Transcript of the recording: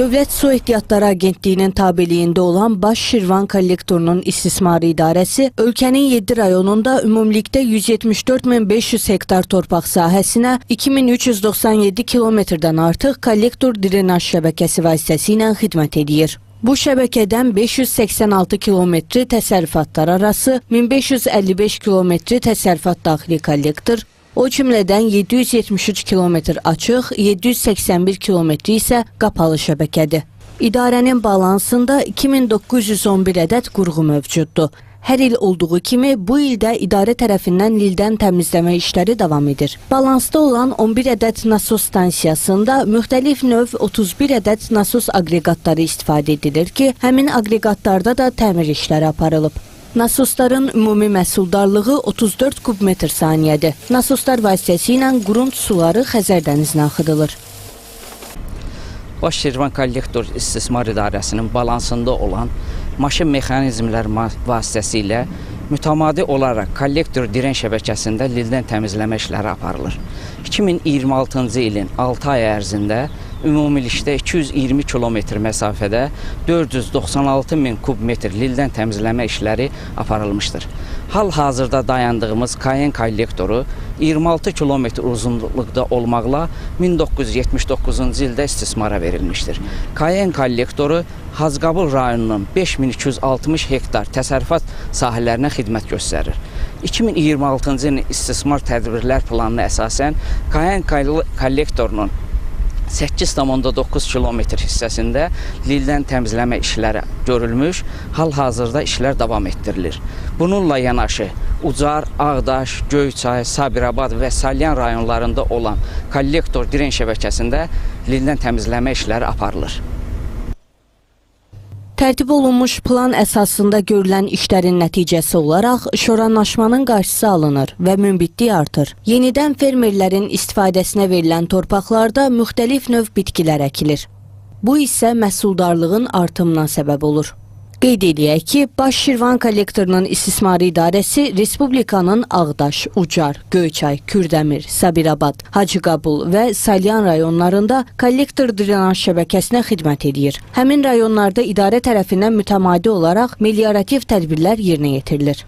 Dövlət Su Ehtiyatları Agentliyinin tabeliyində olan Baş Şirvan Kollektorunun İstismarı İdarəsi ölkənin 7 rayonunda ümumilikdə 174.500 hektar torpaq sahəsinə 2397 kilometrdən artıq kollektor drenaj şəbəkəsi vasitəsilə xidmət edir. Bu şəbəkədən 586 kilometri təsərrüfatlar arası, 1555 kilometri təsərrüfat daxili kollektor, o cümlədən 773 kilometr açıq, 781 kilometri isə qapalı şəbəkədir. İdarənin balansında 2911 ədəd qurğu mövcuddur. Hər il olduğu kimi bu il də idarə tərəfindən lildən təmizləmə işləri davam edir. Balansda olan 11 ədəd nasos stansiyasında müxtəlif növ 31 ədəd nasos aqreqatları istifadə edilir ki, həmin aqreqatlarda da təmir işləri aparılıb. Nasosların ümumi məhsuldarlığı 34 kubmetr saniyədir. Nasoslar vasitəsilə qurunt suları Xəzər dənizinə axıdılır. Baş Şirvan Kollektor İstismar İdarəsinin balansında olan maşın mexanizmlər vasitəsilə mütəmadi olaraq kollektor diren şəbəkəsində lildən təmizləmə işləri aparılır. 2026-cı ilin 6 ay ərzində ümumilikdə 220 kilometr məsafədə 496 min kub metr lildən təmizləmə işləri aparılmışdır. Hal-hazırda dayandığımız Kayen kollektoru 26 kilometr uzunluqda olmaqla 1979-cu ildə istismara verilmişdir. Kayen kollektoru Hacıqabul rayonunun 5260 hektar təsərrüfat sahələrinə xidmət göstərir. 2026-cı ilin istismar tədbirlər planına əsasən Kayen kollektorunun 8,9 kilometr hissəsində lildən təmizləmə işləri görülmüş, hal-hazırda işlər davam etdirilir. Bununla yanaşı Ucar, Ağdaş, Göyçay, Sabirabad və Salyan rayonlarında olan kollektor diren şəbəkəsində lildən təmizləmə işləri aparılır. Tərtib olunmuş plan əsasında görülən işlərin nəticəsi olaraq şoranlaşmanın qarşısı alınır və münbitlik artır. Yenidən fermerlərin istifadəsinə verilən torpaqlarda müxtəlif növ bitkilər əkilir. Bu isə məhsuldarlığın artımına səbəb olur. Qeyd eləyək ki, Baş Şirvan Kollektorunun İstismarı İdarəsi Respublikanın Ağdaş, Ucar, Göyçay, Kürdəmir, Sabirabad, Hacıqabul və Salyan rayonlarında kollektor drenaj şəbəkəsinə xidmət edir. Həmin rayonlarda idarə tərəfindən mütəmadi olaraq meliorativ tədbirlər yerinə yetirilir.